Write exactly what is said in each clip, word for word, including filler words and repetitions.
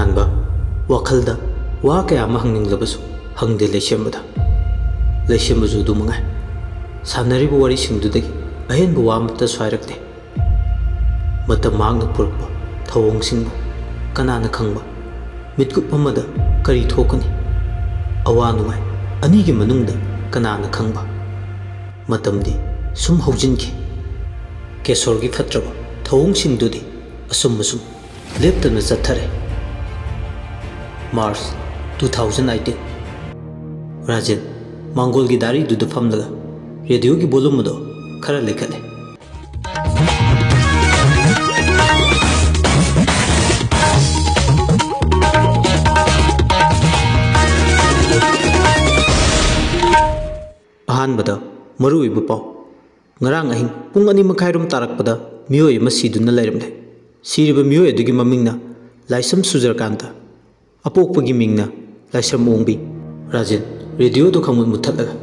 ꯑꯍꯥꯟꯕ ꯋꯥꯈꯜꯗ ꯋꯥ ꯀꯌꯥ ꯑꯃ ꯍꯪꯅꯤꯡꯂꯕꯁꯨ ꯍꯪꯗꯦ ꯂꯩꯁꯦꯝꯕꯗ꯫ ꯂꯩꯁꯦꯝꯕꯁꯨ ꯑꯗꯨ ꯃꯉꯥꯏ꯫ ꯁꯥꯟꯅꯔꯤꯕ ꯋꯥꯔꯤꯁꯤꯡꯗꯨꯗꯒꯤ ꯑꯍꯦꯟꯕ ꯋꯥ ꯑꯃꯠꯇ ꯁ꯭ꯋꯥꯏꯔꯛꯇꯦ꯫ ꯃꯇꯝ ꯃꯍꯥꯛꯅ ꯄꯨꯔꯛꯄ ꯊꯧꯑꯣꯡꯁꯤꯡꯕꯨ ꯀꯅꯥꯅ ꯈꯪꯕ? ꯃꯤꯠꯀꯨꯞ ꯑꯃꯗ ꯀꯔꯤ ꯊꯣꯛꯀꯅꯤ? ꯑꯋꯥ ꯅꯨꯡꯉꯥꯏ ꯑꯅꯤꯒꯤ ꯃꯅꯨꯡꯗ ꯀꯅꯥꯅ ꯈꯪꯕ? ꯃꯇꯝꯗꯤ ꯁꯨꯝ ꯍꯧꯖꯤꯟꯈꯤ꯫ ꯀꯦꯁꯣꯔꯒꯤ ꯐꯠꯇ꯭ꯔꯕ ꯊꯧꯑꯣꯡꯁꯤꯡꯗꯨꯗꯤ ꯑꯁꯨꯝ ꯑꯁꯨꯝ ꯂꯦꯞꯇꯅ ꯆꯠꯊꯔꯦ꯫ March two thousand eighteen꯫ Rajen ꯃꯥꯡꯒꯣꯜꯒꯤ ꯗꯥꯔꯤꯗꯨꯗ ꯐꯝꯂꯒ ꯔꯦꯗꯤꯑꯣꯒꯤ ꯚꯣꯂꯨꯝ ꯑꯗꯨ ꯈꯔ ꯂꯩꯈꯠꯂꯦ꯫ ꯑꯍꯥꯟꯕꯗ ꯃꯔꯨꯑꯣꯏꯕ ꯄꯥꯎ꯫ ꯉꯔꯥꯡ ꯑꯍꯤꯡ ꯄꯨꯡ ꯑꯅꯤ ꯃꯈꯥꯏꯔꯣꯝ ꯇꯥꯔꯛꯄꯗ ꯃꯤꯑꯣꯏ ꯑꯃ ꯁꯤꯗꯨꯅ ꯂꯩꯔꯝꯂꯦ꯫ ꯁꯤꯔꯤꯕ ꯃꯤꯑꯣꯏ ꯑꯗꯨꯒꯤ ꯃꯃꯤꯡꯅ ꯂꯥꯏꯁ꯭ꯔꯝ ꯁꯨꯖꯔꯀꯥꯟꯇ, ꯑꯄꯣꯛꯄꯒꯤ ꯃꯤꯡꯅ ꯂꯥꯏꯁ꯭ꯔꯝ ꯑꯣꯡꯕꯤ꯫ ꯔꯥꯖꯦꯟ ꯔꯦꯗꯤꯑꯣꯗꯨ ꯈꯪꯃꯨꯠ ꯃꯨꯠꯊꯠꯂꯒ,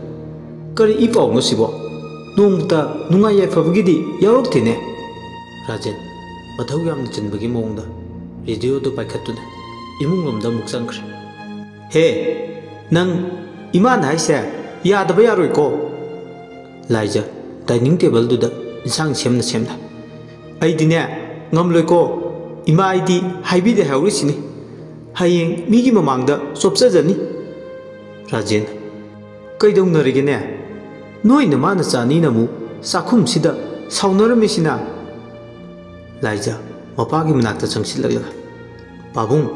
"ꯀꯔꯤ ꯏ ꯄꯥꯎꯅꯣ ꯁꯤꯕꯣ? ꯅꯣꯡꯃꯇ ꯅꯨꯡꯉꯥꯏ ꯌꯥꯏꯐꯕꯒꯤꯗꯤ ꯌꯥꯎꯔꯛꯇꯦꯅꯦ?" ꯔꯥꯖꯦꯟ ꯃꯊꯧ ꯌꯥꯝꯅ ꯆꯤꯟꯕꯒꯤ ꯃꯑꯣꯡꯗ ꯔꯦꯗꯤꯑꯣꯗꯨ ꯄꯥꯏꯈꯠꯇꯨꯅ ꯏꯃꯨꯡꯂꯣꯝꯗ ꯑꯃꯨꯛ ꯆꯪꯈ꯭ꯔꯦ꯫ "ꯍꯦ, ꯅꯪ, ꯏꯃꯥꯅ ꯍꯥꯏꯁꯦ ꯌꯥꯗꯕ ꯌꯥꯔꯣꯏꯀꯣ?" ꯂꯥꯏꯖ ꯗꯥꯏꯅꯤꯡ ꯇꯦꯕꯜꯗꯨꯗ ꯏꯟꯁꯥꯡ ꯁꯦꯝꯅ ꯁꯦꯝꯅ, "ꯑꯩꯗꯤꯅꯦ, ꯉꯝꯂꯣꯏꯀꯣ꯫ ꯏꯃꯥ ꯑꯩꯗꯤ ꯍꯥꯏꯕꯤꯗꯦ ꯍꯥꯏꯍꯧꯔꯤꯁꯤꯅꯤ꯫ ꯍꯌꯦꯡ ꯃꯤꯒꯤ ꯃꯃꯥꯡꯗ ꯆꯣꯞꯆꯖꯅꯤ꯫" ꯔꯥꯖꯦꯟ, "ꯀꯩꯗꯧꯅꯔꯒꯦꯅꯦ? ꯅꯣꯏ ꯅꯃꯥ ꯅꯆꯥꯅꯤꯅ ꯑꯃꯨꯛ ꯆꯥꯛꯈꯨꯝꯁꯤꯗ ꯁꯥꯎꯅꯔꯝꯃꯤꯁꯤꯅ?" ꯂꯥꯏꯖ ꯃꯄꯥꯒꯤ ꯃꯅꯥꯛꯇ ꯆꯪꯁꯤꯜꯂꯛꯂꯒ, "ꯄꯥꯕꯨꯡ,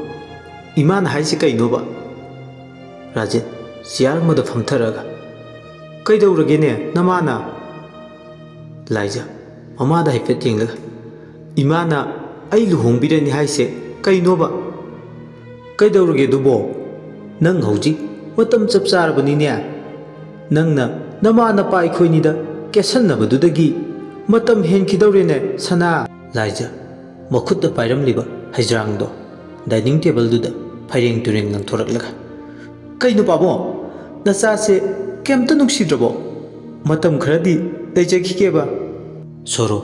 ꯏꯃꯥꯅ ꯍꯥꯏꯁꯤ ꯀꯩꯅꯣꯕ?" ꯔꯥꯖꯦꯟ ꯆꯤꯌꯥꯔ ꯑꯃꯗ ꯐꯝꯊꯔꯒ, "ꯀꯩꯗꯧꯔꯒꯦꯅꯦ ꯅꯃꯥꯅ?" ꯂꯥꯏꯖ ꯃꯃꯥꯗ ꯍꯥꯏꯐꯦꯠ ꯌꯦꯡꯂꯒ, "ꯏꯃꯥꯅ ꯑꯩ ꯂꯨꯍꯣꯡꯕꯤꯔꯅꯤ ꯍꯥꯏꯁꯦ ꯀꯩꯅꯣꯕ?" "ꯀꯩꯗꯧꯔꯒꯦ ꯑꯗꯨꯕꯣ? ꯅꯪ ꯍꯧꯖꯤꯛ ꯃꯇꯝ ꯆꯞ ꯆꯥꯔꯕꯅꯤꯅꯦ꯫ ꯅꯪꯅ ꯅꯃꯥ ꯅꯄꯥ ꯑꯩꯈꯣꯏꯅꯤꯗ ꯀꯦꯠꯁꯟꯅꯕꯗꯨꯗꯒꯤ ꯃꯇꯝ ꯍꯦꯟꯈꯤꯗꯧꯔꯦꯅꯦ, ꯁꯅꯥ!" ꯂꯥꯏꯖ ꯃꯈꯨꯠꯇ ꯄꯥꯏꯔꯝꯂꯤꯕ ꯍꯩꯖ꯭ꯔꯥꯡꯗꯣ ꯗꯥꯏꯅꯤꯡ ꯇꯦꯕꯜꯗꯨꯗ ꯐꯩꯔꯦꯡ ꯇꯨꯔꯦꯡ ꯂꯪꯊꯣꯔꯛꯂꯒ, "ꯀꯩꯅꯣ ꯄꯥꯕꯣ? ꯅꯆꯥꯁꯦ ꯀꯩꯝꯇ ꯅꯨꯡꯁꯤꯗ꯭ꯔꯕꯣ? ꯃꯇꯝ ꯈꯔꯗꯤ ꯂꯩꯖꯈꯤꯒꯦꯕ꯫" ꯁꯣꯔꯣ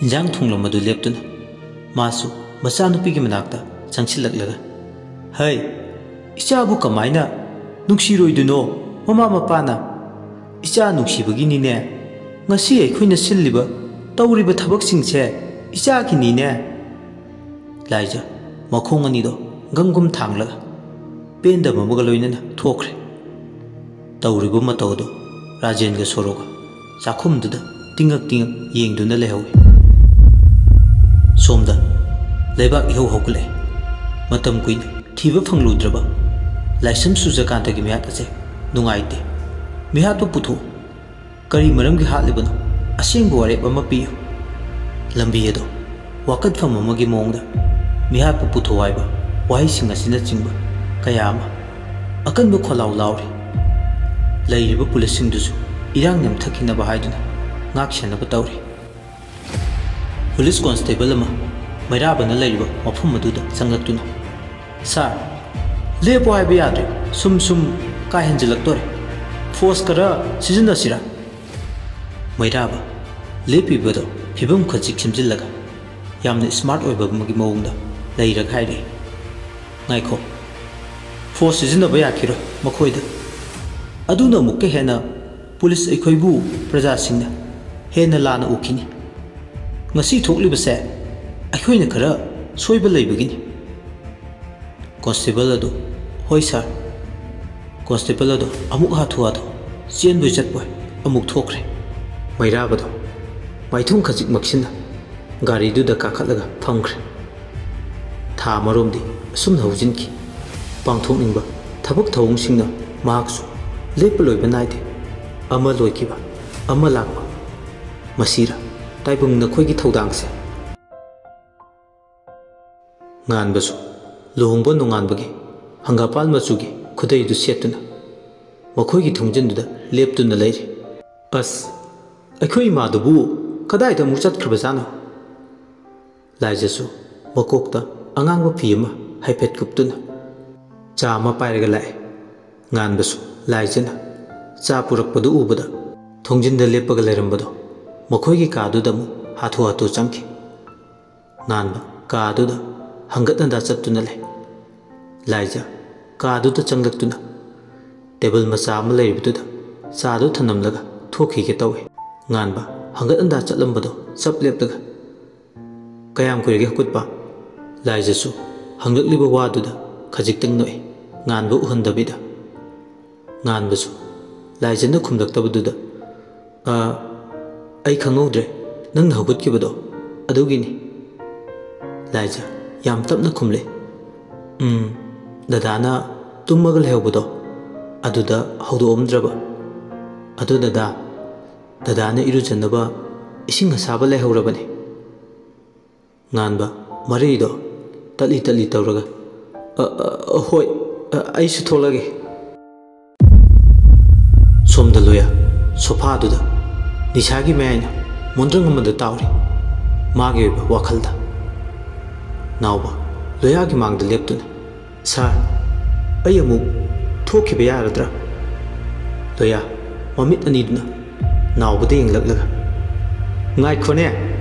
ꯏꯟꯖꯥꯡ ꯊꯣꯡꯂꯝꯕꯗꯨ ꯂꯦꯞꯇꯨꯅ ꯃꯥꯁꯨ ꯃꯆꯥꯅꯨꯄꯤꯒꯤ ꯃꯅꯥꯛꯇ ꯆꯪꯁꯤꯜꯂꯛꯂꯒ, ꯍꯩ, ꯏꯆꯥꯕꯨ ꯀꯃꯥꯏꯅ ꯅꯨꯡꯁꯤꯔꯣꯏꯗꯣꯏꯅꯣ? ꯃꯃꯥ ꯃꯄꯥꯅ ꯏꯆꯥ ꯅꯨꯡꯁꯤꯕꯒꯤꯅꯤꯅꯦ꯫ ꯉꯁꯤ ꯑꯩꯈꯣꯏꯅ ꯁꯤꯜꯂꯤꯕ, ꯇꯧꯔꯤꯕ ꯊꯕꯛꯁꯤꯡꯁꯦ ꯏꯆꯥꯒꯤꯅꯤꯅꯦ꯫ ꯂꯥꯏꯖ ꯃꯈꯣꯡ ꯑꯅꯤꯗꯣ ꯒꯝ ꯒꯝ ꯊꯥꯡꯂꯒ ꯄꯦꯟꯗꯕ ꯑꯃꯒ ꯂꯣꯏꯅꯅ ꯊꯣꯛꯈ꯭ꯔꯦ꯫ ꯇꯧꯔꯤꯕ ꯃꯇꯧ ꯑꯗꯨ ꯔꯥꯖꯦꯟꯒ ꯁꯣꯔꯣꯒ ꯆꯥꯛꯈꯨꯝꯗꯨꯗ ꯇꯤꯡꯉꯛ ꯇꯤꯡꯉꯛ ꯌꯦꯡꯗꯨꯅ ꯂꯩꯍꯧꯏ꯫ ꯁꯣꯝꯗ ꯂꯩꯕꯥꯛ ꯏꯍꯧ ꯍꯧꯒꯠꯂꯛꯑꯦ꯫ ꯃꯇꯝ ꯀꯨꯏꯅ ꯊꯤꯕ ꯐꯪꯂꯨꯗ꯭ꯔꯕ ꯂꯥꯏꯁ꯭ꯔꯝ ꯁꯨꯔꯖꯀꯥꯟꯇꯒꯤ ꯃꯤꯍꯥꯠ ꯑꯁꯦ ꯅꯨꯡꯉꯥꯏꯇꯦ꯫ ꯃꯤꯍꯥꯠꯄꯨ ꯄꯨꯊꯣꯛꯎ꯫ ꯀꯔꯤ ꯃꯔꯝꯒꯤ ꯍꯥꯠꯂꯤꯕꯅꯣ? ꯑꯁꯦꯡꯕ ꯋꯥꯔꯦꯞ ꯑꯃ ꯄꯤꯌꯨ꯫ ꯂꯝꯕꯤ ꯑꯗꯣ ꯋꯥꯀꯠꯐꯝ ꯑꯃꯒꯤ ꯃꯑꯣꯡꯗ ꯃꯤꯍꯥꯠꯄꯨ ꯄꯨꯊꯣꯛ ꯍꯥꯏꯕ ꯋꯥꯍꯩꯁꯤꯡ ꯑꯁꯤꯅꯆꯤꯡꯕ ꯀꯌꯥ ꯑꯃ ꯑꯀꯟꯕ ꯈꯣꯜꯂꯥꯎ ꯂꯥꯎꯔꯤ꯫ ꯂꯩꯔꯤꯕ ꯄꯨꯂꯤꯁꯁꯤꯡꯗꯨꯁꯨ ꯏꯔꯥꯡ ꯅꯦꯝꯊꯈꯤꯅꯕ ꯍꯥꯏꯗꯨꯅ ꯉꯥꯛ ꯁꯦꯟꯅꯕ ꯇꯧꯔꯤ꯫ ꯄꯨꯂꯤꯁ ꯀꯣꯟꯁꯇꯦꯕꯜ ꯑꯃ ꯃꯩꯔꯥꯕꯅ ꯂꯩꯔꯤꯕ ꯃꯐꯝ ꯑꯗꯨꯗ ꯆꯪꯂꯛꯇꯨꯅ, "ꯁꯥꯔ, ꯂꯦꯞꯄꯣ ꯍꯥꯏꯕ ꯌꯥꯗ꯭ꯔꯦ, ꯁꯨꯝ ꯁꯨꯝ ꯀꯥ ꯍꯦꯟꯖꯤꯜꯂꯛꯇꯣꯔꯦ꯫ ꯐꯣꯔꯁ ꯈꯔ ꯁꯤꯖꯤꯟꯅꯁꯤꯔꯥ?" ꯃꯩꯔꯥꯕ ꯂꯦꯞꯄꯤꯕꯗꯣ ꯐꯤꯕꯝ ꯈꯖꯤꯛ ꯁꯦꯝꯖꯤꯜꯂꯒ ꯌꯥꯝꯅ ꯁ꯭ꯃꯥꯔꯠ ꯑꯣꯏꯕ ꯑꯃꯒꯤ ꯃꯑꯣꯡꯗ ꯂꯩꯔꯒ ꯍꯥꯏꯔꯛꯏ, "ꯉꯥꯏꯈꯣ, ꯐꯣꯔꯁ ꯁꯤꯖꯤꯟꯅꯕ ꯌꯥꯈꯤꯔꯣꯏ ꯃꯈꯣꯏꯗ꯫ ꯑꯗꯨꯅ ꯑꯃꯨꯛꯀ ꯍꯦꯟꯅ ꯄꯨꯂꯤꯁ ꯑꯩꯈꯣꯏꯕꯨ ꯄ꯭ꯔꯖꯥꯁꯤꯡꯅ ꯍꯦꯟꯅ ꯂꯥꯟꯅ ꯎꯈꯤꯅꯤ꯫ ꯉꯁꯤ ꯊꯣꯛꯂꯤꯕꯁꯦ ꯑꯩꯈꯣꯏꯅ ꯈꯔ ꯁꯣꯏꯕ ꯂꯩꯕꯒꯤꯅꯤ꯫" ꯀꯣꯟꯁꯇꯦꯕꯜ ꯑꯗꯨ, "ꯍꯣꯏ ꯁꯥꯔ꯫" ꯀꯣꯟꯁꯇꯦꯕꯜ ꯑꯗꯨ ꯑꯃꯨꯛ ꯍꯥꯊꯨ ꯍꯥꯊꯨ ꯆꯦꯟꯕꯣꯏ ꯆꯠꯄꯣꯏ ꯑꯃꯨꯛ ꯊꯣꯛꯈ꯭ꯔꯦ꯫ ꯃꯩꯔꯥꯕꯗꯣ ꯃꯥꯏꯊꯣꯡ ꯈꯖꯤꯛ ꯃꯛꯁꯤꯟꯅ ꯒꯥꯔꯤꯗꯨꯗ ꯀꯥꯈꯠꯂꯒ ꯐꯝꯈ꯭ꯔꯦ꯫ ꯊꯥ ꯑꯃꯔꯣꯝꯗꯤ ꯑꯁꯨꯝꯅ ꯍꯧꯖꯤꯟꯈꯤ꯫ ꯄꯥꯡꯊꯣꯛꯅꯤꯡꯕ ꯊꯕꯛ ꯊꯧꯑꯣꯡꯁꯤꯡꯅ ꯃꯍꯥꯛꯁꯨ ꯂꯦꯞꯄ ꯂꯣꯏꯕ ꯅꯥꯏꯗꯦ꯫ ꯑꯃ ꯂꯣꯏꯈꯤꯕ, ꯑꯃ ꯂꯥꯛꯄ꯫ ꯃꯁꯤꯔ ꯇꯥꯏꯕꯪ ꯅꯈꯣꯏꯒꯤ ꯊꯧꯗꯥꯡꯁꯦ? ꯉꯥꯟꯕꯁꯨ ꯂꯨꯍꯣꯡꯕ ꯅꯣꯡꯉꯥꯟꯕꯒꯤ ꯍꯪꯒꯥꯄꯥꯜ ꯃꯆꯨꯒꯤ ꯈꯨꯗꯩꯗꯨ ꯁꯦꯠꯇꯨꯅ ꯃꯈꯣꯏꯒꯤ ꯊꯣꯡꯖꯤꯟꯗꯨꯗ ꯂꯦꯞꯇꯨꯅ ꯂꯩꯔꯤ꯫ "ꯑꯁ, ꯑꯩꯈꯣꯏ ꯏꯃꯥꯗꯨꯕꯨ ꯀꯗꯥꯏꯗ ꯑꯃꯨꯛ ꯆꯠꯈ꯭ꯔꯕꯖꯥꯠꯅꯣ?" ꯂꯥꯏꯖꯁꯨ ꯃꯀꯣꯛꯇ ꯑꯉꯥꯡꯕ ꯐꯤ ꯑꯃ ꯍꯥꯏꯐꯦꯠ ꯀꯨꯞꯇꯨꯅ ꯆꯥ ꯑꯃ ꯄꯥꯏꯔꯒ ꯂꯥꯛꯑꯦ꯫ ꯉꯥꯟꯕꯁꯨ ꯂꯥꯏꯖꯅ ꯆꯥ ꯄꯨꯔꯛꯄꯗꯨ ꯎꯕꯗ ꯊꯣꯡꯖꯤꯟꯗ ꯂꯦꯞꯄꯒ ꯂꯩꯔꯝꯕꯗꯣ ꯃꯈꯣꯏꯒꯤ ꯀꯥꯗꯨꯗ ꯑꯃꯨꯛ ꯍꯥꯊꯨ ꯍꯥꯊꯨ ꯆꯪꯈꯤ꯫ ꯉꯥꯟꯕ ꯀꯥꯗꯨꯗ ꯍꯪꯒꯠ ꯍꯟꯗꯥ ꯆꯠꯇꯨꯅ ꯂꯩ꯫ ꯂꯥꯏꯖ ꯀꯥꯗꯨꯗ ꯆꯪꯂꯛꯇꯨꯅ ꯇꯦꯕꯜ ꯃꯆꯥ ꯑꯃ ꯂꯩꯔꯤꯕꯗꯨꯗ ꯆꯥꯗꯨ ꯊꯅꯝꯂꯒ ꯊꯣꯛꯈꯤꯒꯦ ꯇꯧꯏ꯫ ꯉꯥꯟꯕ ꯍꯪꯒꯠ ꯍꯟꯗꯥ ꯆꯠꯂꯝꯕꯗꯣ ꯆꯞ ꯂꯦꯞꯂꯒ "ꯀꯌꯥꯝ ꯀꯨꯏꯔꯒꯦ ꯍꯧꯒꯠꯄ?" ꯂꯥꯏꯖꯁꯨ ꯍꯪꯂꯛꯂꯤꯕ ꯋꯥꯗꯨꯗ ꯈꯖꯤꯛꯇꯪ ꯅꯣꯛꯏ, ꯉꯥꯟꯕ ꯎꯍꯟꯗꯕꯤꯗ꯫ ꯉꯥꯟꯕꯁꯨ ꯂꯥꯏꯖꯅ ꯈꯨꯝꯂꯛꯇꯕꯗꯨꯗ, "ꯑ, ꯑꯩ ꯈꯪꯍꯧꯗ꯭ꯔꯦ, ꯅꯪꯅ ꯍꯧꯒꯠꯈꯤꯕꯗꯣ ꯑꯗꯨꯒꯤꯅꯤ꯫" ꯂꯥꯏꯖ ꯌꯥꯝ ꯇꯞꯅ ꯈꯨꯝꯂꯦ, "ꯎꯝ, ꯗꯗꯥꯅ ꯇꯨꯝꯃꯒ ꯂꯩꯍꯧꯕꯗꯣ ꯑꯗꯨꯗ ꯍꯧꯗꯣꯛꯑꯝꯗ꯭ꯔꯕ꯫ ꯑꯗꯨ ꯗꯗꯥ, ꯗꯗꯥꯅ ꯏꯔꯨꯖꯅꯕ ꯏꯁꯤꯡ ꯑꯁꯥꯕ ꯂꯩꯍꯧꯔꯕꯅꯤ꯫" ꯉꯥꯟꯕ ꯃꯔꯩꯗꯣ ꯇꯠꯂꯤ ꯇꯠꯂꯤ ꯇꯧꯔꯒ, "ꯑ, ꯑ, ꯍꯣꯏ, ꯑ, ꯑꯩꯁꯨ ꯊꯣꯛꯂꯒꯦ꯫" ꯁꯣꯝꯗ ꯂꯣꯌꯥ ꯁꯣꯐꯥꯗꯨꯗ ꯅꯤꯁꯥꯒꯤ ꯃꯌꯥꯏꯅ ꯃꯣꯟꯗ꯭ꯔꯪ ꯑꯃꯗ ꯇꯥꯎꯔꯤ, ꯃꯥꯒꯤ ꯑꯣꯏꯕ ꯋꯥꯈꯜꯗ꯫ ꯅꯥꯎꯕ ꯂꯣꯌꯥꯒꯤ ꯃꯥꯡꯗ ꯂꯦꯞꯇꯨꯅ, "ꯁꯥꯔ, ꯑꯩ ꯑꯃꯨꯛ ꯊꯣꯛꯈꯤꯕ ꯌꯥꯔꯗ꯭ꯔꯥ?" ꯂꯣꯌꯥ ꯃꯃꯤꯠ ꯑꯅꯤꯗꯨꯅ ꯅꯥꯎꯕꯗ ꯌꯦꯡꯂꯛꯂꯒ, "ꯉꯥꯏꯈꯣꯅꯦ,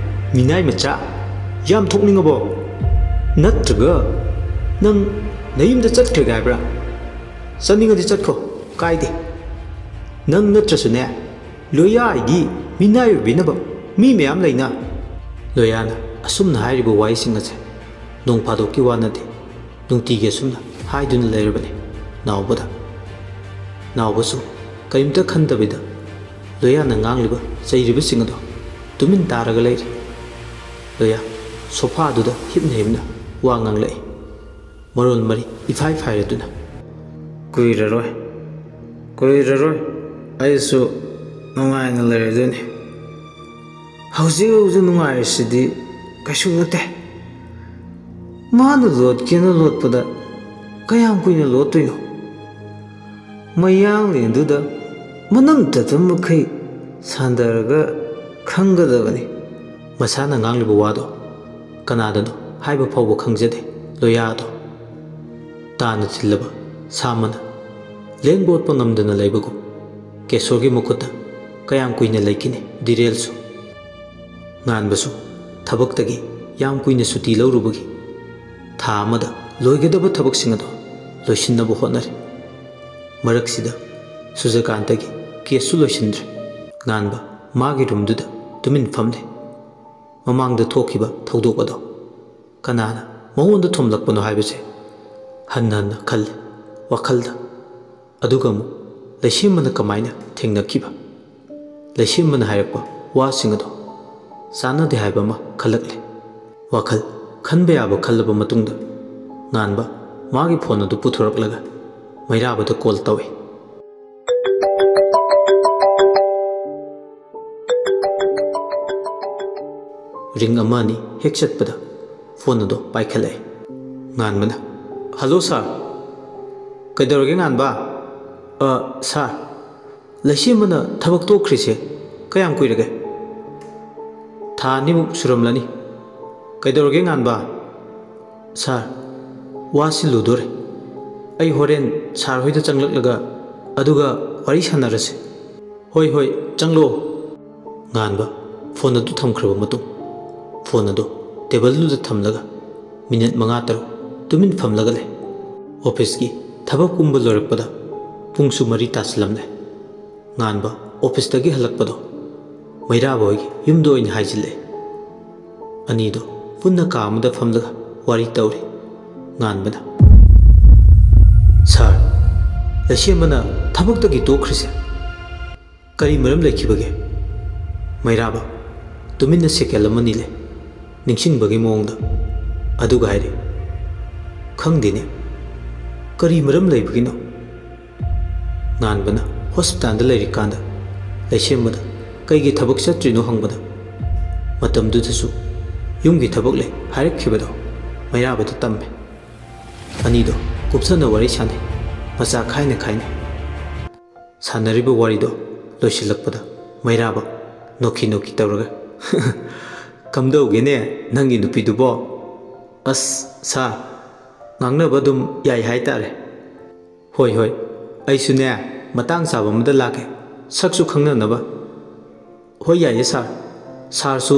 ꯃꯤꯅꯥꯏ ꯃꯆꯥ, ꯌꯥꯝ ꯊꯣꯛꯅꯤꯡꯉꯕꯣ? ꯅꯠꯇ꯭ꯔꯒ ꯅꯪ ꯅꯌꯨꯝꯗ ꯆꯠꯈ꯭ꯔꯒꯦ ꯍꯥꯏꯕ꯭ꯔꯥ? ꯆꯠꯅꯤꯡꯉꯗꯤ ꯆꯠꯈꯣ, ꯀꯥꯏꯗꯦ꯫ ꯅꯪ ꯅꯠꯇ꯭ꯔꯁꯨꯅꯦ, ꯂꯣꯌꯥ ꯍꯥꯏꯗꯤ ꯃꯤꯅꯥꯏ ꯑꯣꯏꯕꯤꯅꯕ ꯃꯤ ꯃꯌꯥꯝ ꯂꯩꯅ꯫" ꯂꯣꯌꯥꯅ ꯑꯁꯨꯝꯅ ꯍꯥꯏꯔꯤꯕ ꯋꯥꯍꯩꯁꯤꯡ ꯑꯁꯦ ꯅꯣꯡ ꯐꯥꯗꯣꯛꯀꯤ ꯋꯥ ꯅꯠꯇꯦ, ꯅꯨꯡꯇꯤꯒꯤ ꯑꯁꯨꯝꯅ ꯍꯥꯏꯗꯨꯅ ꯂꯩꯔꯕꯅꯤ ꯅꯥꯎꯕꯗ꯫ ꯅꯥꯎꯕꯁꯨ ꯀꯔꯤꯝꯇ ꯈꯟꯗꯕꯤꯗ ꯂꯣꯌꯥꯅ ꯉꯥꯡꯂꯤꯕ ꯆꯩꯔꯤꯕꯁꯤꯡ ꯑꯗꯣ ꯇꯨꯃꯤꯟ ꯇꯥꯔꯒ ꯂꯩꯔꯤ꯫ ꯂꯣꯌꯥ ꯁꯣꯐꯥꯗꯨꯗ ꯍꯤꯞꯅ ꯍꯤꯞꯅ ꯋꯥ ꯉꯥꯡꯂꯛꯏ, ꯃꯔꯣꯜ ꯃꯔꯤ ꯏꯐꯥꯏ ꯐꯥꯏꯔꯗꯨꯅ꯫ "ꯀꯨꯏꯔꯔꯣꯏ, ꯀꯨꯏꯔꯔꯣꯏ, ꯑꯩꯁꯨ ꯅꯨꯡꯉꯥꯏꯅ ꯂꯩꯔꯗꯣꯏꯅꯤ꯫ ꯍꯧꯖꯤꯛ ꯍꯧꯖꯤꯛ ꯅꯨꯡꯉꯥꯏꯔꯤꯁꯤꯗꯤ ꯀꯩꯁꯨ ꯅꯠꯇꯦ꯫ ꯃꯥꯅ ꯂꯣꯠꯀꯦꯅ ꯂꯣꯠꯄꯗ ꯀꯌꯥꯝ ꯀꯨꯏꯅ ꯂꯣꯠꯇꯣꯏꯅꯣ? ꯃꯌꯥꯡꯂꯦꯟꯗꯨꯗ ꯃꯅꯝ ꯇꯠꯄ ꯃꯈꯩ ꯁꯥꯟꯗꯔꯒ ꯈꯪꯒꯗꯕꯅꯤ꯫" ꯃꯁꯥꯅ ꯉꯥꯡꯂꯤꯕ ꯋꯥꯗꯣ ꯀꯅꯥꯗꯅꯣ ꯍꯥꯏꯕ ꯐꯥꯎꯕ ꯈꯪꯖꯗꯦ ꯂꯣꯌꯥꯗꯣ꯫ ꯇꯥꯅ ꯊꯤꯜꯂꯕ ꯁꯥ ꯑꯃꯅ ꯂꯦꯡ ꯕꯣꯠꯄ ꯉꯝꯗꯅ ꯂꯩꯕꯒꯨꯝ ꯀꯦꯁꯣꯔꯒꯤ ꯃꯈꯨꯠꯇ ꯀꯌꯥꯝ ꯀꯨꯏꯅ ꯂꯩꯈꯤꯅꯤ ꯗꯤꯔꯦꯜꯁꯨ? ꯉꯥꯟꯕꯁꯨ ꯊꯕꯛꯇꯒꯤ ꯌꯥꯝ ꯀꯨꯏꯅ ꯁꯨꯇꯤ ꯂꯧꯔꯨꯕꯒꯤ ꯊꯥ ꯑꯃꯗ ꯂꯣꯏꯒꯗꯕ ꯊꯕꯛꯁꯤꯡ ꯑꯗꯣ ꯂꯣꯏꯁꯤꯟꯅꯕ ꯍꯣꯠꯅꯔꯤ꯫ ꯃꯔꯛꯁꯤꯗ ꯁꯨꯖꯀꯥꯟꯇꯒꯤ ꯀꯦꯁꯁꯨ ꯂꯣꯏꯁꯤꯟꯗ꯭ꯔꯦ꯫ ꯉꯥꯟꯕ ꯃꯥꯒꯤ ꯔꯨꯝꯗꯨꯗ ꯇꯨꯃꯤꯟ ꯐꯝꯂꯦ꯫ ꯃꯃꯥꯡꯗ ꯊꯣꯛꯈꯤꯕ ꯊꯧꯗꯣꯛ ꯑꯗꯣ ꯀꯅꯥꯅ ꯃꯉꯣꯟꯗ ꯊꯣꯝꯂꯛꯄꯅꯣ ꯍꯥꯏꯕꯁꯦ ꯍꯟꯅ ꯍꯟꯅ ꯈꯜꯂꯦ ꯋꯥꯈꯜꯗ꯫ ꯑꯗꯨꯒ ꯑꯃꯨꯛ ꯂꯩꯁꯦꯝꯕꯅ ꯀꯃꯥꯏꯅ ꯊꯦꯡꯅꯈꯤꯕ? ꯂꯩꯁꯦꯝꯕꯅ ꯍꯥꯏꯔꯛꯄ ꯋꯥꯁꯤꯡ ꯑꯗꯣ ꯆꯥꯟꯅꯗꯦ ꯍꯥꯏꯕ ꯑꯃ ꯈꯜꯂꯛꯂꯦ꯫ ꯋꯥꯈꯜ ꯈꯟꯕ ꯌꯥꯕ ꯈꯜꯂꯕ ꯃꯇꯨꯡꯗ ꯉꯥꯟꯕ ꯃꯥꯒꯤ ꯐꯣꯟ ꯑꯗꯨ ꯄꯨꯊꯣꯔꯛꯂꯒ ꯃꯩꯔꯥꯕꯗ ꯀꯣꯜ ꯇꯧꯏ꯫ ꯔꯤꯡ ꯑꯃ ꯑꯅꯤ ꯍꯦꯛ ꯆꯠꯄꯗ ꯐꯣꯟ ꯑꯗꯣ ꯄꯥꯏꯈꯠꯂꯛꯑꯦ꯫ ꯉꯥꯟꯕꯅ, "ꯍꯜꯂꯣ ꯁꯥꯔ꯫ ꯀꯩꯗꯧꯔꯒꯦ ꯉꯥꯟꯕ?" "ꯑ, ꯁꯥꯔ, ꯂꯩꯁꯦꯝꯕꯅ ꯊꯕꯛ ꯇꯣꯛꯈ꯭ꯔꯤꯁꯦ ꯀꯌꯥꯝ ꯀꯨꯏꯔꯒꯦ?" "ꯊꯥ ꯑꯅꯤꯃꯨꯛ ꯁꯨꯔꯝꯂꯅꯤ꯫" "ꯀꯩꯗꯧꯔꯒꯦ ꯉꯥꯟꯕ?" "ꯁꯥꯔ, ꯋꯥꯁꯤ ꯂꯨꯗꯣꯔꯦ꯫ ꯑꯩ ꯍꯣꯔꯦꯟ ꯁꯥꯔ ꯍꯣꯏꯗ ꯆꯪꯂꯛꯂꯒ ꯑꯗꯨꯒ ꯋꯥꯔꯤ ꯁꯥꯟꯅꯔꯁꯤ꯫" "ꯍꯣꯏ, ꯍꯣꯏ, ꯆꯪꯂꯛꯑꯣ꯫" ꯉꯥꯟꯕ ꯐꯣꯟ ꯑꯗꯨ ꯊꯝꯈ꯭ꯔꯕ ꯃꯇꯨꯡ ꯐꯣꯟ ꯑꯗꯨ ꯇꯦꯕꯜꯗꯨꯗ ꯊꯝꯂꯒ ꯃꯤꯅꯤꯠ ꯃꯉꯥ ꯇꯔꯨꯛ ꯇꯨꯃꯤꯟ ꯐꯝꯂꯒ ꯂꯩ꯫ ꯑꯣꯐꯤꯁꯀꯤ ꯊꯕꯛ ꯄꯨꯝꯕ ꯂꯣꯏꯔꯛꯄꯗ ꯄꯨꯡꯁꯨ ꯃꯔꯤ ꯇꯥꯁꯤꯜꯂꯝꯂꯦ꯫ ꯉꯥꯟꯕ ꯑꯣꯐꯤꯁꯇꯒꯤ ꯍꯜꯂꯛꯄꯗꯣ ꯃꯩꯔꯥꯕ ꯍꯣꯏꯒꯤ ꯌꯨꯝꯗ ꯑꯣꯏꯅ ꯍꯥꯏꯖꯤꯜꯂꯛꯑꯦ꯫ ꯑꯅꯤꯗꯣ ꯄꯨꯟꯅ ꯀꯥ ꯑꯃꯗ ꯐꯝꯂꯒ ꯋꯥꯔꯤ ꯇꯧꯔꯤ꯫ ꯉꯥꯟꯕꯅ, "ꯁꯥꯔ, ꯂꯩꯁꯦꯝꯕꯅ ꯊꯕꯛꯇꯒꯤ ꯇꯣꯛꯈ꯭ꯔꯤꯁꯦ ꯀꯔꯤ ꯃꯔꯝ ꯂꯩꯈꯤꯕꯒꯦ?" ꯃꯩꯔꯥꯕ ꯇꯨꯃꯤꯟꯅ ꯁꯦꯀꯦꯟ ꯑꯃꯅꯤ ꯂꯩ꯫ ꯅꯤꯡꯁꯤꯡꯕꯒꯤ ꯃꯑꯣꯡꯗ꯫ ꯑꯗꯨꯒ ꯍꯥꯏꯔꯤ, "ꯈꯪꯗꯦꯅꯦ, ꯀꯔꯤ ꯃꯔꯝ ꯂꯩꯕꯒꯤꯅꯣ?" ꯉꯥꯟꯕꯅ ꯍꯣꯁꯄꯤꯇꯥꯜꯗ ꯂꯩꯔꯤꯀꯥꯟꯗ ꯂꯩꯁꯦꯝꯕꯗ ꯀꯩꯒꯤ ꯊꯕꯛ ꯆꯠꯇ꯭ꯔꯤꯅꯣ ꯍꯪꯕꯗ, ꯃꯇꯝꯗꯨꯗꯁꯨ ꯌꯨꯝꯒꯤ ꯊꯕꯛ ꯂꯩ ꯍꯥꯏꯔꯛꯈꯤꯕꯗꯣ ꯃꯩꯔꯥꯕꯗ ꯇꯝꯃꯦ꯫ ꯑꯅꯤꯗꯣ ꯀꯨꯞꯊꯅ ꯋꯥꯔꯤ ꯁꯥꯟꯅꯩ, ꯃꯆꯥ ꯈꯥꯏꯅ ꯈꯥꯏꯅ꯫ ꯁꯥꯟꯅꯔꯤꯕ ꯋꯥꯔꯤꯗꯣ ꯂꯣꯏꯁꯤꯜꯂꯛꯄꯗ ꯃꯩꯔꯥꯕ ꯅꯣꯛꯈꯤ ꯅꯣꯛꯈꯤ ꯇꯧꯔꯒ, "ꯀꯝꯗꯧꯒꯦꯅꯦ ꯅꯪꯒꯤ ꯅꯨꯄꯤꯗꯨꯕꯣ?" "ꯑꯁ, ꯁꯥꯔ, ꯉꯥꯡꯅꯕ ꯑꯗꯨꯝ ꯌꯥꯏ ꯍꯥꯏꯇꯥꯔꯦ꯫" "ꯍꯣꯏ, ꯍꯣꯏ, ꯑꯩꯁꯨꯅꯦ ꯃꯇꯥꯡ ꯆꯥꯕ ꯑꯃꯗ ꯂꯥꯛꯀꯦ, ꯁꯛꯁꯨ ꯈꯪꯅꯅꯕ꯫" "ꯍꯣꯏ, ꯌꯥꯏꯌꯦ ꯁꯥꯔ꯫ ꯁꯥꯔꯁꯨ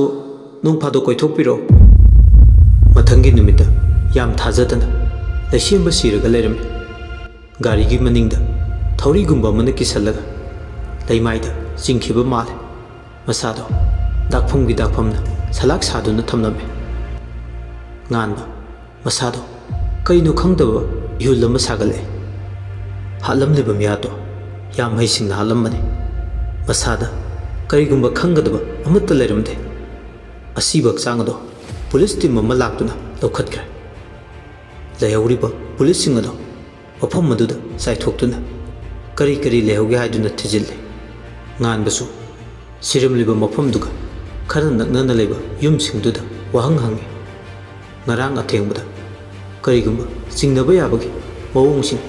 ꯅꯣꯡ ꯐꯥꯗꯣꯛ ꯀꯣꯏꯊꯣꯛꯄꯤꯔꯛꯑꯣ꯫" ꯃꯊꯪꯒꯤ ꯅꯨꯃꯤꯠꯇ ꯌꯥꯝ ꯊꯥꯖꯗꯅ ꯂꯩꯁꯦꯝꯕ ꯁꯤꯔꯒ ꯂꯩꯔꯝꯃꯤ꯫ ꯒꯥꯔꯤꯒꯤ ꯃꯅꯤꯡꯗ ꯊꯧꯔꯤꯒꯨꯝꯕ ꯑꯃꯅ ꯀꯤꯁꯜꯂꯒ ꯂꯩꯃꯥꯏꯗ ꯆꯤꯡꯈꯤꯕ ꯃꯥꯜꯂꯦ꯫ ꯃꯁꯥꯗꯣ ꯗꯥꯛꯐꯝꯒꯤ ꯗꯥꯛꯐꯝꯅ ꯁꯂꯥꯛ ꯁꯥꯗꯨꯅ ꯊꯝꯂꯝꯃꯤ꯫ ꯉꯥꯟꯕ ꯃꯁꯥꯗꯣ ꯀꯩꯅꯣ ꯈꯪꯗꯕ ꯏꯍꯨꯜ ꯑꯃ ꯁꯥꯒꯠꯂꯛꯑꯦ꯫ ꯍꯥꯠꯂꯝꯂꯤꯕ ꯃꯤꯌꯥꯠꯇꯣ ꯌꯥꯝ ꯍꯩꯁꯤꯡꯅ ꯍꯥꯠꯂꯝꯕꯅꯤ꯫ ꯃꯁꯥꯗ ꯀꯔꯤꯒꯨꯝꯕ ꯈꯪꯒꯗꯕ ꯑꯃꯠꯇ ꯂꯩꯔꯝꯗꯦ꯫ ꯑꯁꯤꯕ ꯍꯛꯆꯥꯡ ꯑꯗꯣ ꯄꯨꯂꯤꯁ ꯇꯤꯝ ꯑꯃ ꯂꯥꯛꯇꯨꯅ ꯂꯧꯈꯠꯈ꯭ꯔꯦ꯫ ꯂꯩꯍꯧꯔꯤꯕ ꯄꯨꯂꯤꯁꯁꯤꯡ ꯑꯗꯣ ꯃꯐꯝ ꯑꯗꯨꯗ ꯆꯥꯏꯊꯣꯛꯇꯨꯅ ꯀꯔꯤ ꯀꯔꯤ ꯂꯩꯍꯧꯒꯦ ꯍꯥꯏꯗꯨꯅ ꯊꯤꯖꯤꯜꯂꯤ꯫ ꯉꯥꯟꯕꯁꯨ ꯁꯤꯔꯝꯂꯤꯕ ꯃꯐꯝꯗꯨꯒ ꯈꯔ ꯅꯛꯅꯅ ꯂꯩꯕ ꯌꯨꯝꯁꯤꯡꯗꯨꯗ ꯋꯥꯍꯪ ꯍꯪꯉꯤ꯫ ꯉꯔꯥꯡ ꯑꯊꯦꯡꯕꯗ ꯀꯔꯤꯒꯨꯝꯕ ꯆꯤꯡꯅꯕ ꯌꯥꯕꯒꯤ ꯃꯑꯣꯡꯁꯤꯡ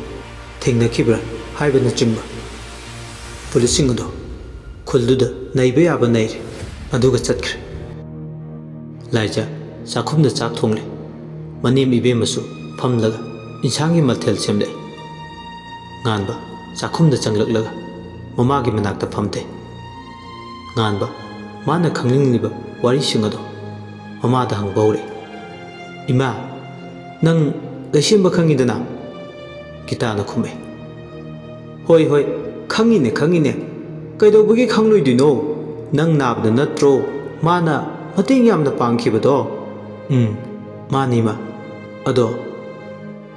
ꯊꯦꯡꯅꯈꯤꯕ꯭ꯔꯥ ꯍꯥꯏꯕꯅꯆꯤꯡꯕ꯫ ꯄꯨꯂꯤꯁꯁꯤꯡ ꯑꯗꯣ ꯈꯨꯜꯗꯨꯗ ꯅꯩꯕ ꯌꯥꯕ ꯅꯩꯔꯦ, ꯑꯗꯨꯒ ꯆꯠꯈ꯭ꯔꯦ꯫ ꯂꯥꯏꯖ ꯆꯥꯛꯈꯨꯝꯗ ꯆꯥꯛ ꯊꯣꯡꯂꯤ꯫ ꯃꯅꯦꯝ ꯏꯕꯦꯝꯃꯁꯨ ꯐꯝꯂꯒ ꯏꯟꯁꯥꯡꯒꯤ ꯃꯊꯦꯜ ꯁꯦꯝꯂꯛꯏ꯫ ꯉꯥꯟꯕ ꯆꯥꯛꯈꯨꯝꯗ ꯆꯪꯂꯛꯂꯒ ꯃꯃꯥꯒꯤ ꯃꯅꯥꯛꯇ ꯐꯝꯊꯩ꯫ ꯉꯥꯟꯕ ꯃꯥꯅ ꯈꯪꯅꯤꯡꯂꯤꯕ ꯋꯥꯔꯤꯁꯤꯡ ꯑꯗꯣ ꯃꯃꯥꯗ ꯍꯪꯕ ꯍꯧꯔꯛꯏ꯫ "ꯏꯃꯥ, ꯅꯪ ꯂꯩꯁꯦꯝꯕ ꯈꯪꯉꯤꯗꯅ?" ꯒꯤꯇꯥꯅ ꯈꯨꯝꯃꯦ꯫ "ꯍꯣꯏ, ꯍꯣꯏ, ꯈꯪꯉꯤꯅꯦ, ꯈꯪꯉꯤꯅꯦ꯫ ꯀꯩꯗꯧꯕꯒꯤ ꯈꯪꯂꯣꯏꯗꯣꯏꯅꯣ? ꯅꯪ ꯅꯥꯕꯗ ꯅꯠꯇ꯭ꯔꯣ ꯃꯥꯅ ꯃꯇꯦꯡ ꯌꯥꯝꯅ ꯄꯥꯡꯈꯤꯕꯗꯣ?" "ꯎꯝ, ꯃꯥꯅꯤ, ꯏꯃꯥ꯫ ꯑꯗꯣ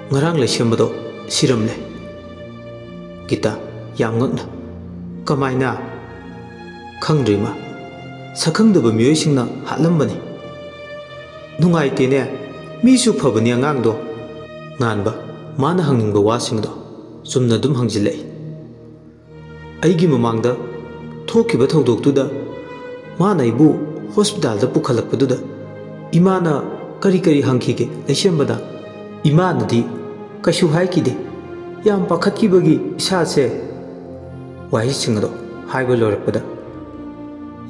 ꯉꯔꯥꯡ ꯂꯩꯁꯦꯝꯕꯗꯣ ꯁꯤꯔꯝꯂꯦ꯫" ꯒꯤꯇꯥ ꯌꯥꯝ ꯉꯛꯅ, "ꯀꯃꯥꯏꯅ?" "ꯈꯪꯗ꯭ꯔꯤ, ꯏꯃꯥ꯫ ꯁꯛꯈꯪꯗꯕ ꯃꯤꯑꯣꯏꯁꯤꯡꯅ ꯍꯥꯠꯂꯝꯕꯅꯤ꯫" "ꯅꯨꯡꯉꯥꯏꯇꯦꯅꯦ꯫ ꯃꯤꯁꯨ ꯐꯕꯅꯤ ꯑꯉꯥꯡꯗꯣ꯫" ꯉꯥꯟꯕ ꯃꯥꯅ ꯍꯪꯅꯤꯡꯕ ꯋꯥꯁꯤꯡꯗꯣ ꯆꯨꯝꯅ ꯑꯗꯨꯝ ꯍꯪꯖꯤꯜꯂꯛꯏ꯫ "ꯑꯩꯒꯤ ꯃꯃꯥꯡꯗ ꯊꯣꯛꯈꯤꯕ ꯊꯧꯗꯣꯛꯇꯨꯗ ꯃꯥꯅ ꯑꯩꯕꯨ ꯍꯣꯁꯄꯤꯇꯥꯜꯗ ꯄꯨꯈꯠꯂꯛꯄꯗꯨꯗ ꯏꯃꯥꯅ ꯀꯔꯤ ꯀꯔꯤ ꯍꯪꯈꯤꯒꯦ ꯂꯩꯁꯦꯝꯕꯗ?" "ꯏꯃꯥꯅꯗꯤ ꯀꯩꯁꯨ ꯍꯥꯏꯈꯤꯗꯦ꯫ ꯌꯥꯝ ꯄꯥꯈꯠꯈꯤꯕꯒꯤ ꯏꯁꯥꯁꯦ꯫" ꯋꯥꯍꯩꯁꯤꯡ ꯑꯗꯣ ꯍꯥꯏꯕ ꯂꯣꯏꯔꯛꯄꯗ,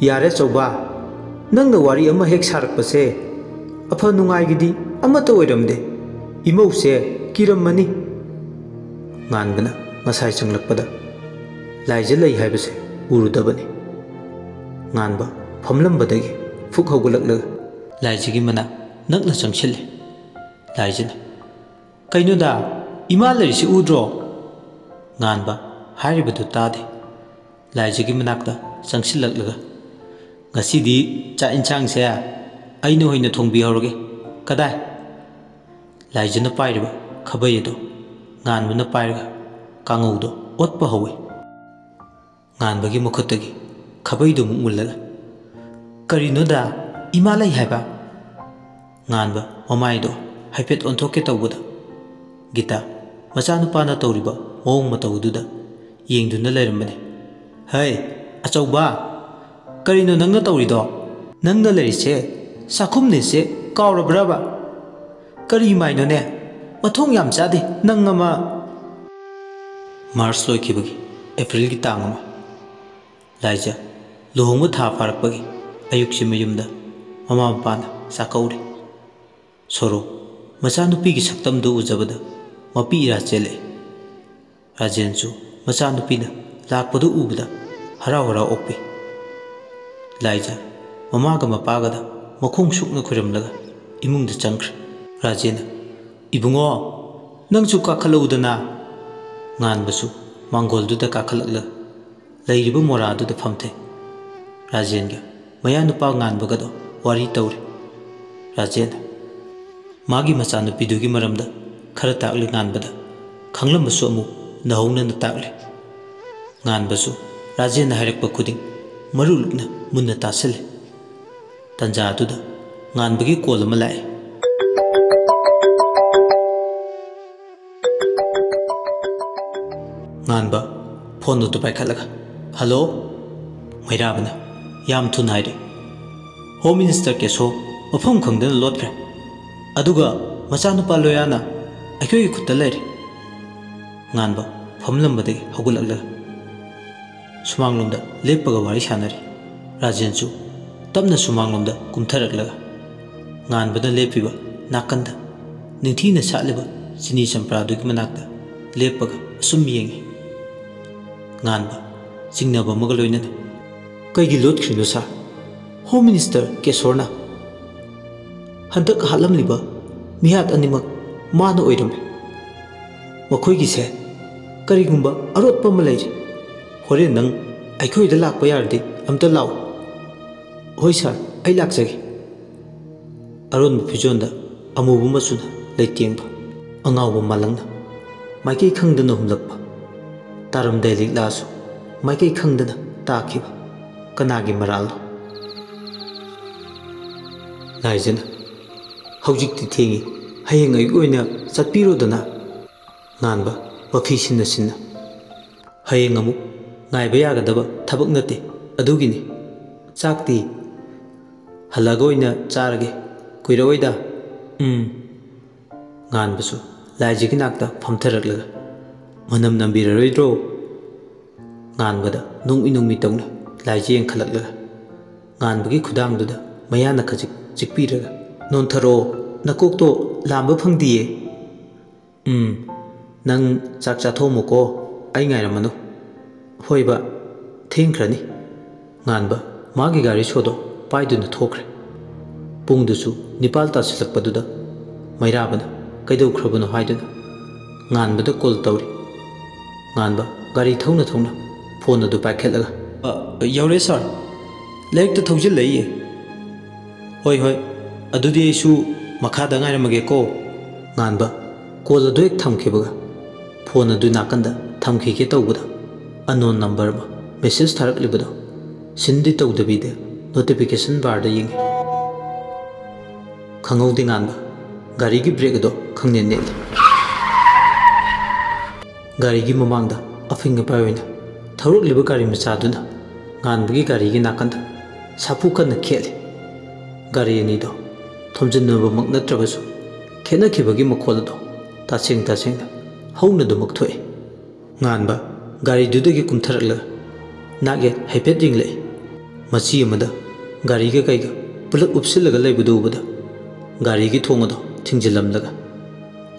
"ꯌꯥꯔꯦ ꯆꯧꯕ, ꯅꯪꯅ ꯋꯥꯔꯤ ꯑꯃ ꯍꯦꯛ ꯁꯥꯔꯛꯄꯁꯦ ꯑꯐ ꯅꯨꯡꯉꯥꯏꯒꯤꯗꯤ ꯑꯃꯠꯇ ꯑꯣꯏꯔꯝꯗꯦ꯫ ꯏꯃꯧꯁꯦ ꯀꯤꯔꯝꯃꯅꯤ꯫" ꯉꯥꯟꯕꯅ ꯉꯁꯥꯏ ꯆꯪꯂꯛꯄꯗ ꯂꯥꯏꯖ ꯂꯩ ꯍꯥꯏꯕꯁꯦ ꯎꯔꯨꯗꯕꯅꯤ꯫ ꯉꯥꯟꯕ ꯐꯝꯂꯝꯕꯗꯒꯤ ꯐꯨꯛ ꯍꯧꯒꯠꯂꯛꯂꯒ ꯂꯥꯏꯖꯒꯤ ꯃꯅꯥꯛ ꯅꯛꯅ ꯆꯪꯁꯤꯜꯂꯤ꯫ ꯂꯥꯏꯖꯅ, "ꯀꯩꯅꯣꯗ, ꯏꯃꯥ ꯂꯩꯔꯤꯁꯤ ꯎꯗ꯭ꯔꯣ? ꯉꯥꯟꯕ ꯍꯥꯏꯔꯤꯕꯗꯨ ꯇꯥꯗꯦ꯫ ꯂꯥꯏꯖꯒꯤ ꯃꯅꯥꯛꯇ ꯆꯪꯁꯤꯜꯂꯛꯂꯒ, "ꯉꯁꯤꯗꯤ ꯆꯥꯛ ꯏꯟꯁꯥꯡꯁꯦ ꯑꯩꯅ ꯑꯣꯏꯅ ꯊꯣꯡꯕꯤꯍꯧꯔꯒꯦ꯫ ꯀꯗꯥꯏ?" ꯂꯥꯏꯖꯅ ꯄꯥꯏꯔꯤꯕ ꯈꯥꯕꯩ ꯑꯗꯨ ꯉꯥꯟꯕꯅ ꯄꯥꯏꯔꯒ ꯀꯥꯡꯉꯧꯗꯣ ꯑꯣꯠꯄ ꯍꯧꯋꯤ꯫ ꯉꯥꯟꯕꯒꯤ ꯃꯈꯨꯠꯇꯒꯤ ꯈꯥꯕꯩꯗꯨ ꯑꯃꯨꯛ ꯃꯨꯜꯂꯒ, "ꯀꯔꯤꯅꯣꯗ, ꯏꯃꯥ ꯂꯩ ꯍꯥꯏꯕ?" ꯉꯥꯟꯕ ꯃꯃꯥꯏꯗꯣ ꯍꯥꯏꯐꯦꯠ ꯑꯣꯟꯊꯣꯛꯀꯦ ꯇꯧꯕꯗ, ꯒꯤꯇꯥ ꯃꯆꯥꯅꯨꯄꯥꯅ ꯇꯧꯔꯤꯕ ꯃꯑꯣꯡ ꯃꯇꯧꯗꯨꯗ ꯌꯦꯡꯗꯨꯅ ꯂꯩꯔꯝꯕꯅꯤ꯫ "ꯍꯩ, ꯑꯆꯧꯕ, ꯀꯔꯤꯅꯣ ꯅꯪꯅ ꯇꯧꯔꯤꯗꯣ? ꯅꯪꯅ ꯂꯩꯔꯤꯁꯦ ꯆꯥꯛꯈꯨꯝꯅꯦꯁꯦ ꯀꯥꯎꯔꯕ꯭ꯔꯕ? ꯀꯔꯤ ꯃꯥꯏꯅꯣꯅꯦ? ꯃꯊꯣꯡ ꯌꯥꯝ ꯆꯥꯗꯦ ꯅꯪ ꯑꯃ!" ꯃꯥꯔꯆ ꯂꯣꯏꯈꯤꯕꯒꯤ ꯑꯦꯄ꯭ꯔꯤꯜꯒꯤ ꯇꯥꯡ ꯑꯃ꯫ ꯂꯥꯏꯖ ꯂꯨꯍꯣꯡꯕ ꯊꯥ ꯐꯥꯔꯛꯄꯒꯤ ꯑꯌꯨꯛꯁꯤ ꯃꯌꯨꯝꯗ ꯃꯃꯥ ꯃꯄꯥꯅ ꯆꯥꯛꯀꯧꯔꯤ꯫ ꯁꯣꯔꯣ ꯃꯆꯥꯅꯨꯄꯤꯒꯤ ꯁꯛꯇꯝꯗꯨ ꯎꯖꯕꯗ ꯃꯄꯤ ꯏꯔꯥ ꯆꯦꯜꯂꯛꯏ꯫ ꯔꯥꯖꯦꯟꯁꯨ ꯃꯆꯥꯅꯨꯄꯤꯅ ꯂꯥꯛꯄꯗꯨ ꯎꯕꯗ ꯍꯔꯥꯎ ꯍꯔꯥꯎ ꯑꯣꯛꯄꯤ꯫ ꯂꯥꯏꯖ ꯃꯃꯥꯒ ꯃꯄꯥꯒꯗ ꯃꯈꯣꯡ ꯁꯨꯛꯅ ꯈꯣꯏꯔꯝꯂꯒ ꯏꯃꯨꯡꯗ ꯆꯪꯈ꯭ꯔꯦ꯫ ꯔꯥꯖꯦꯟꯅ, "ꯏꯕꯨꯡꯉꯣ, ꯅꯪꯁꯨ ꯀꯥꯈꯠꯂꯛꯎꯗꯅ!" ꯉꯥꯟꯕꯁꯨ ꯃꯥꯡꯒꯣꯜꯗꯨꯗ ꯀꯥꯈꯠꯂꯛꯂꯒ ꯂꯩꯔꯤꯕ ꯃꯣꯔꯥꯗꯨꯗ ꯐꯝꯊꯩ꯫ ꯔꯥꯖꯦꯟꯒ ꯃꯌꯥꯅꯨꯄꯥ ꯉꯥꯟꯕꯒꯗꯣ ꯋꯥꯔꯤ ꯇꯧꯔꯤ꯫ ꯔꯥꯖꯦꯟꯅ ꯃꯥꯒꯤ ꯃꯆꯥꯅꯨꯄꯤꯗꯨꯒꯤ ꯃꯔꯝꯗ ꯈꯔ ꯇꯥꯛꯂꯤ ꯉꯥꯟꯕꯗ, ꯈꯪꯂꯝꯕꯁꯨ ꯑꯃꯨꯛ ꯅꯧꯍꯧꯅꯅ ꯇꯥꯛꯂꯤ꯫ ꯉꯥꯟꯕꯁꯨ ꯔꯥꯖꯦꯟꯅ ꯍꯥꯏꯔꯛꯄ ꯈꯨꯗꯤꯡ ꯃꯔꯨ ꯂꯨꯛꯅ ꯃꯨꯟꯅ ꯇꯥꯁꯤꯜꯂꯤ꯫ ꯇꯟꯖꯥꯗꯨꯗ ꯉꯥꯟꯕꯒꯤ ꯀꯣꯜ ꯑꯃ ꯂꯥꯛꯏ꯫ ꯉꯥꯟꯕ ꯐꯣꯟ ꯑꯗꯨ ꯄꯥꯏꯈꯠꯂꯒ, "ꯍꯜꯂꯣ?" ꯃꯩꯔꯥꯕꯅ ꯌꯥꯝ ꯊꯨꯅ ꯍꯥꯏꯔꯛꯏ, "ꯍꯣꯝ ꯃꯤꯅꯤꯁꯇꯔ ꯀꯦꯁꯣ ꯃꯐꯝ ꯈꯪꯗꯅ ꯂꯣꯠꯈ꯭ꯔꯦ꯫ ꯑꯗꯨꯒ ꯃꯆꯥꯅꯨꯄꯥ ꯂꯣꯌꯥꯅ ꯑꯩꯈꯣꯏꯒꯤ ꯈꯨꯠꯇ ꯂꯩꯔꯦ꯫" ꯉꯥꯟꯕ ꯐꯝꯂꯝꯕꯗꯒꯤ ꯍꯧꯒꯠꯂꯛꯂꯒ ꯁꯨꯃꯥꯡꯂꯣꯝꯗ ꯂꯦꯞꯄꯒ ꯋꯥꯔꯤ ꯁꯥꯟꯅꯔꯤ꯫ ꯔꯥꯖꯦꯟꯁꯨ ꯇꯞꯅ ꯁꯨꯃꯥꯡꯂꯣꯝꯗ ꯀꯨꯝꯊꯔꯛꯂꯒ ꯉꯥꯟꯕꯅ ꯂꯦꯞꯄꯤꯕ ꯅꯥꯀꯟꯗ ꯅꯤꯡꯊꯤꯅ ꯁꯥꯠꯂꯤꯕ ꯆꯤꯅꯤ ꯆꯝꯄ꯭ꯔꯥꯗꯨꯒꯤ ꯃꯅꯥꯛꯇ ꯂꯦꯞꯄꯒ ꯑꯁꯨꯝ ꯌꯦꯡꯏ꯫ ꯉꯥꯟꯕ ꯆꯤꯡꯅꯕ ꯑꯃꯒ ꯂꯣꯏꯅꯅ, "ꯀꯩꯒꯤ ꯂꯣꯠꯈ꯭ꯔꯤꯅꯣ ꯁꯥꯔ? ꯍꯣꯝ ꯃꯤꯅꯤꯁꯇꯔ ꯀꯦꯁꯣꯔꯅ ꯍꯟꯗꯛ ꯍꯥꯠꯂꯝꯂꯤꯕ ꯃꯤꯍꯥꯠ ꯑꯅꯤꯃꯛ ꯃꯥꯅ ꯑꯣꯏꯔꯝꯃꯤ꯫ ꯃꯈꯣꯏꯒꯤꯁꯦ "ꯀꯔꯤꯒꯨꯝꯕ ꯑꯔꯣꯠꯄ ꯑꯃ ꯂꯩꯔꯤ꯫ ꯍꯣꯔꯦꯟ ꯅꯪ ꯑꯩꯈꯣꯏꯗ ꯂꯥꯛꯄ ꯌꯥꯔꯗꯤ ꯑꯝꯇ ꯂꯥꯛꯎ꯫" "ꯍꯣꯏ ꯁꯥꯔ, ꯑꯩ ꯂꯥꯛꯆꯒꯦ꯫" ꯑꯔꯣꯟꯕ ꯐꯤꯖꯣꯜꯗ ꯑꯃꯨꯕ ꯃꯆꯨꯅ ꯂꯩꯇꯦꯡꯕ ꯑꯉꯥꯎꯕ ꯃꯥꯂꯪꯅ ꯃꯥꯏꯀꯩ ꯈꯪꯗꯅ ꯍꯨꯝꯂꯛꯄ꯫ ꯇꯥꯔꯝꯗꯥꯏ ꯂꯤꯛꯂꯥꯁꯨ ꯃꯥꯏꯀꯩ ꯈꯪꯗꯅ ꯇꯥꯈꯤꯕ ꯀꯅꯥꯒꯤ ꯃꯔꯥꯜꯅꯣ? ꯂꯥꯏꯖꯅ, "ꯍꯧꯖꯤꯛꯇꯤ ꯊꯦꯡꯉꯤ, ꯍꯌꯦꯡ ꯑꯌꯨꯛ ꯑꯣꯏꯅ ꯆꯠꯄꯤꯔꯣꯗꯅ꯫" ꯉꯥꯟꯕ, ꯃꯐꯤ ꯁꯤꯟꯅ ꯁꯤꯟꯅ, "ꯍꯌꯦꯡ ꯑꯃꯨꯛ ꯉꯥꯏꯕ ꯌꯥꯒꯗꯕ ꯊꯕꯛ ꯅꯠꯇꯦ, ꯑꯗꯨꯒꯤꯅꯤ꯫ ꯆꯥꯛꯇꯤ ꯍꯜꯂꯛꯑꯒ ꯑꯣꯏꯅ ꯆꯥꯔꯒꯦ, ꯀꯨꯏꯔꯛꯑꯣꯏꯗ꯫" "ꯎꯝ꯫" ꯉꯥꯟꯕꯁꯨ ꯂꯥꯏꯖꯒꯤ ꯅꯥꯛꯇ ꯐꯝꯊꯔꯛꯂꯒ, "ꯃꯅꯝ ꯅꯝꯕꯤꯔꯔꯣꯏꯗ꯭ꯔꯣ?" ꯉꯥꯟꯕꯗ ꯅꯣꯡꯃꯤ ꯅꯣꯡꯃꯤ ꯇꯧꯅ ꯂꯥꯏꯖ ꯌꯦꯡꯈꯠꯂꯛꯂꯒ, ꯉꯥꯟꯕꯒꯤ ꯈꯨꯗꯥꯡꯗꯨꯗ ꯃꯌꯥꯅ ꯈꯖꯤꯛ ꯆꯤꯛꯄꯤꯔꯒ, "ꯅꯣꯟꯊꯔꯛꯑꯣ, ꯅꯀꯣꯛꯇꯣ ꯂꯥꯝꯕ ꯐꯪꯗꯤꯌꯦ꯫" "ꯎꯝ, ꯅꯪ ꯆꯥꯛ ꯆꯥꯊꯣꯛꯑꯝꯃꯨꯀꯣ, ꯑꯩ ꯉꯥꯏꯔꯝꯃꯅꯨ꯫" "ꯍꯣꯏ ꯕꯥ, ꯊꯦꯡꯈ꯭ꯔꯅꯤ꯫" ꯉꯥꯟꯕ ꯃꯥꯒꯤ ꯒꯥꯔꯤ ꯁꯣꯗꯣ ꯄꯥꯏꯗꯨꯅ ꯊꯣꯛꯈ꯭ꯔꯦ꯫ ꯄꯨꯡꯗꯨꯁꯨ ꯅꯤꯄꯥꯜ ꯇꯥꯁꯤꯜꯂꯛꯄꯗꯨꯗ ꯃꯩꯔꯥꯕꯅ ꯀꯩꯗꯧꯈ꯭ꯔꯕꯅꯣ ꯍꯥꯏꯗꯨꯅ ꯉꯥꯟꯕꯗ ꯀꯣꯜ ꯇꯧꯔꯤ꯫ ꯉꯥꯟꯕ ꯒꯥꯔꯤ ꯊꯧꯅ ꯊꯧꯅ ꯐꯣꯟ ꯑꯗꯨ ꯄꯥꯏꯈꯠꯂꯒ, "ꯑ, ꯌꯧꯔꯦ ꯁꯥꯔ꯫ ꯂꯥꯏꯔꯤꯛꯇ ꯊꯧꯖꯤꯜꯂꯛꯏꯌꯦ꯫" "ꯍꯣꯏ, ꯍꯣꯏ, ꯑꯗꯨꯗꯤ ꯑꯩꯁꯨ ꯃꯈꯥꯗ ꯉꯥꯏꯔꯝꯃꯒꯦꯀꯣ꯫" ꯉꯥꯟꯕ ꯀꯣꯜ ꯑꯗꯨ ꯍꯦꯛ ꯊꯝꯈꯤꯕꯒ ꯐꯣꯟ ꯑꯗꯨ ꯅꯥꯀꯟꯗ ꯊꯝꯈꯤꯒꯦ ꯇꯧꯕꯗ, ꯑꯟꯅꯣꯟ ꯅꯝꯕꯔ ꯑꯃ ꯃꯦꯁꯦꯖ ꯊꯥꯔꯛꯂꯤꯕꯗꯣ ꯁꯤꯟꯗꯤ ꯇꯧꯗꯕꯤꯗ ꯅꯣꯇꯤꯐꯤꯀꯦꯁꯟ ꯕꯥꯔꯗ ꯌꯦꯡꯉꯤ꯫ ꯈꯪꯍꯧꯗꯦ ꯉꯥꯟꯕ ꯒꯥꯔꯤꯒꯤ ꯕ꯭ꯔꯦꯛ ꯑꯗꯣ ꯈꯪꯅꯦꯠ ꯅꯦꯠꯂꯤ꯫ ꯒꯥꯔꯤꯒꯤ ꯃꯃꯥꯡꯗ ꯑꯐꯤꯡ ꯑꯄꯥꯏ ꯑꯣꯏꯅ ꯊꯧꯔꯛꯂꯤꯕ ꯒꯥꯔꯤ ꯃꯆꯥꯗꯨꯅ ꯉꯥꯟꯕꯒꯤ ꯒꯥꯔꯤꯒꯤ ꯅꯥꯀꯟꯗ ꯁꯥꯐꯨ ꯀꯟꯅ ꯈꯦꯠꯂꯤ꯫ ꯒꯥꯔꯤ ꯑꯅꯤꯗꯣ ꯊꯣꯝꯖꯤꯟꯅꯕꯃꯛ ꯅꯠꯇ꯭ꯔꯕꯁꯨ, ꯈꯦꯠꯅꯈꯤꯕꯒꯤ ꯃꯈꯣꯜ ꯑꯗꯣ ꯇꯁꯦꯡ ꯇꯁꯦꯡꯅ ꯍꯧꯅꯗꯨꯃꯛ ꯊꯣꯛꯏ꯫ ꯉꯥꯟꯕ ꯒꯥꯔꯤꯗꯨꯗꯒꯤ ꯀꯨꯝꯊꯔꯛꯂꯒ ꯅꯥꯛ ꯌꯦꯠ ꯍꯥꯏꯐꯦꯠ ꯌꯦꯡꯂꯛꯏ꯫ ꯃꯆꯤ ꯑꯃꯗ ꯒꯥꯔꯤꯒ ꯀꯩꯒ ꯄꯨꯂꯞ ꯎꯞꯁꯤꯜꯂꯒ ꯂꯩꯕꯗꯨ ꯎꯕꯗ, ꯒꯥꯔꯤꯒꯤ ꯊꯣꯡ ꯑꯗꯣ ꯊꯤꯡꯖꯤꯜꯂꯝꯂꯒ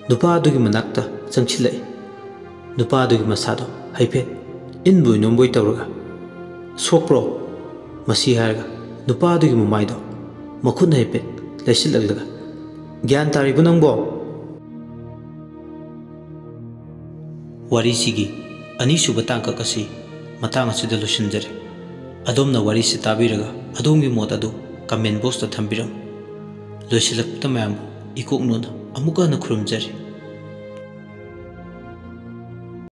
ꯅꯨꯄꯥ ꯑꯗꯨꯒꯤ ꯃꯅꯥꯛꯇ ꯆꯪꯁꯤꯜꯂꯛꯏ꯫ ꯅꯨꯄꯥ ꯑꯗꯨꯒꯤ ꯃꯁꯥꯗꯣ ꯍꯥꯏꯐꯦꯠ ꯏꯟꯕꯣꯏ ꯅꯣꯝꯕꯣꯏ ꯇꯧꯔꯒ, "ꯁꯣꯛꯄ꯭ꯔꯣ?" ꯃꯁꯤ ꯍꯥꯏꯔꯒ ꯅꯨꯄꯥ ꯑꯗꯨꯒꯤ ꯃꯃꯥꯏꯗꯣ ꯃꯈꯨꯠꯅ ꯍꯥꯏꯐꯦꯠ ꯂꯩꯁꯤꯜꯂꯛꯂꯒ, "ꯒ꯭ꯌꯥꯟ ꯇꯥꯔꯤꯕꯣ ꯅꯪꯕꯣ?" ꯋꯥꯔꯤꯁꯤꯒꯤ ꯑꯅꯤꯁꯨꯕ ꯇꯥꯡꯀꯛ ꯑꯁꯤ ꯃꯇꯥꯡ ꯑꯁꯤꯗ ꯂꯣꯏꯁꯤꯟꯖꯔꯦ꯫ ꯑꯗꯣꯝꯅ ꯋꯥꯔꯤꯁꯤ ꯇꯥꯕꯤꯔꯒ ꯑꯗꯣꯝꯒꯤ ꯃꯣꯠ ꯑꯗꯨ comment boxꯇ ꯊꯝꯕꯤꯔꯝꯃꯨ꯫ ꯂꯣꯏꯁꯤꯜꯂꯛꯄꯗ ꯃꯌꯥꯝꯕꯨ ꯏꯀꯣꯛꯅꯣꯅ ꯑꯃꯨꯛꯀ ꯍꯟꯅ ꯈꯨꯔꯨꯝꯖꯔꯤ꯫